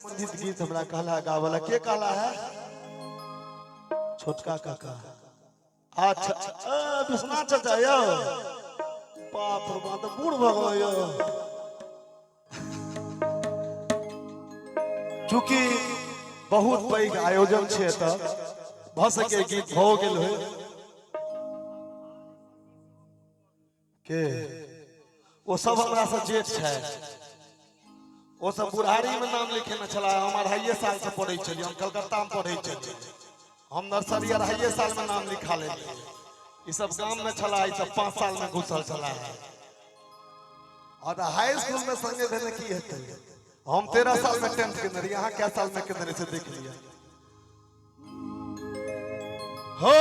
संबंधित गीत हमरा कहला गावला के कहला है छोटका काका। अच्छा विश्वनाथ चाचा यौ, बाप रे बाप, तऽ बूढ़ भऽ गेलौ यौ। चूँकि बहुत पैघ आयोजन छै एतऽ, भऽ सके गीत भऽ गेल होय के ओ सब हमरा से जेठ छै, ओ सब बुढ़ारी में नाम लिखेने छला। हम 2.5 साल से पढ़ै छलियै, हम कलकत्ता में पढ़ै छलियै, हम नर्सरी 2.5 साल में नाम लिखा लेलियै। ई सब गाम में छला, ई सब 5 साल में घुसल छला। और हाई स्कूल में संगे भेने की हेतै, हम 13 साल में 10th केने रहियै, अहाँ कै साल में केने रहियै से देख लिअ। हो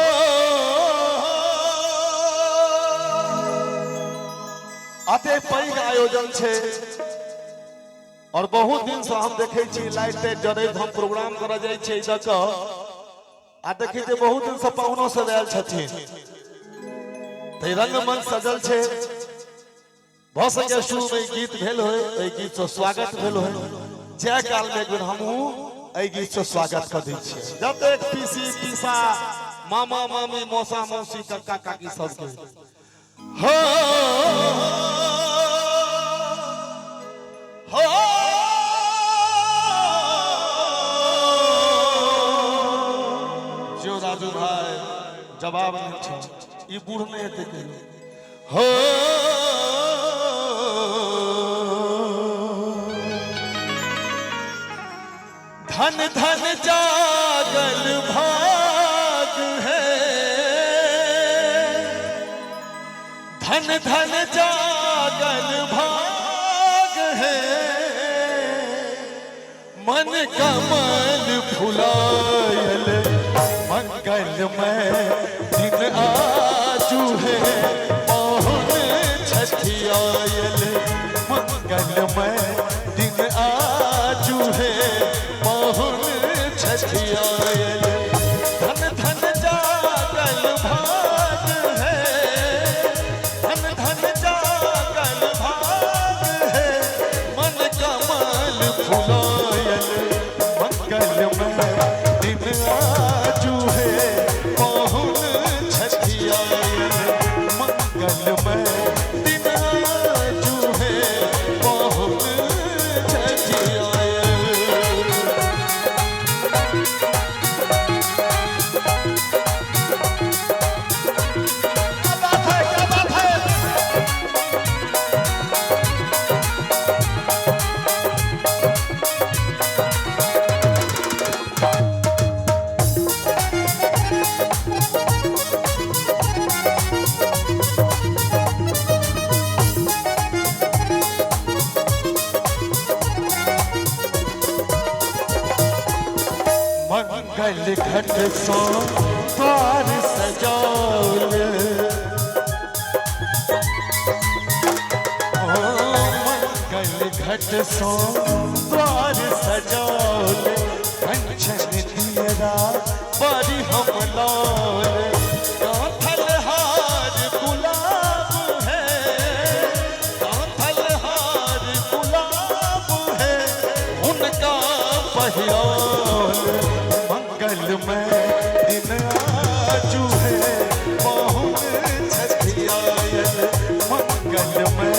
अते पैघ आयोजन छै और बहुत दिन से हम देखे छी लाइट टाइट जरैत, हम प्रोग्राम करऽ जाइ छियै दऽ कऽ आ देखै छियै बहुत दिन से पाहुनो सब आयल छथिन, तऽ रंगमंच सजल छै। भऽ सके शुरू में ई गीत भेल होय, एहि गीत से स्वागत भेल होय। जय काल में एक बेर हमहूँ एहि गीत से स्वागत कऽ दै छियै जतेक पीसी पीसा मामा मामी मौसा मौसी कक्का काकी सबके। हो हो जो राजू भाई जवाब नहीं छौ, ई बूढ़ नहीं हेतै कहियो। हो धन धन जागल भाग है, धन धन जागल भाग है, मन कमल फुलायल मंगलमय दिन आजू है, पाहुन छठि आयल मंगलमय दिन आजू है, पाहुन छठि आयल। धन धन जागल भाग है, धन धन जागल भाग है, मन कमल फुलायल मंगलमय दिन आजू है, पाहुन छठि आयल मंगलमय दिन आजू है, पाहुन छठि आयल। क्या बात है, क्या बात है। मंगल घट सो द्वार सजाओल, ओ मंगल घट सो द्वार सजाओल, कंचन दियरा बड़ी हम लाल, गांथल हार गुलाब है, गांथल हार गुलाब है, उनका पहिराल मंगलमय दिन आजू है, पाहुन छठि आयल मंगलमय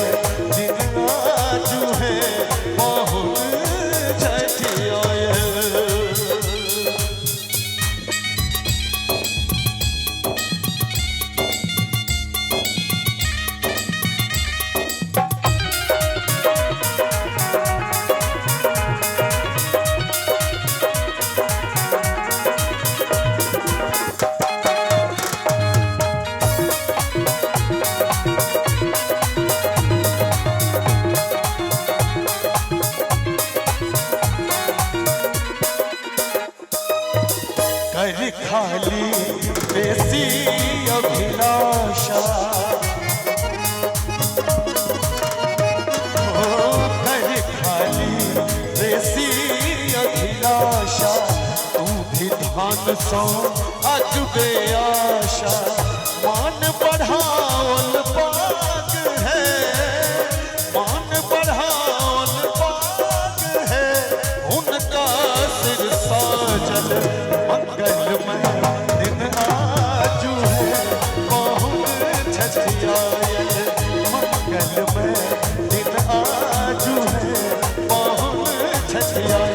दिन आजू है, पाहुन छठि आयल। कर खाली बेसी अभिलाषा, ओ कर खाली बेसी अभिलाषा, तू भी धान सो अजबे आशा, मान बढ़ाओल बाग है, मान बढ़ाओल बाग है, उनका छिया।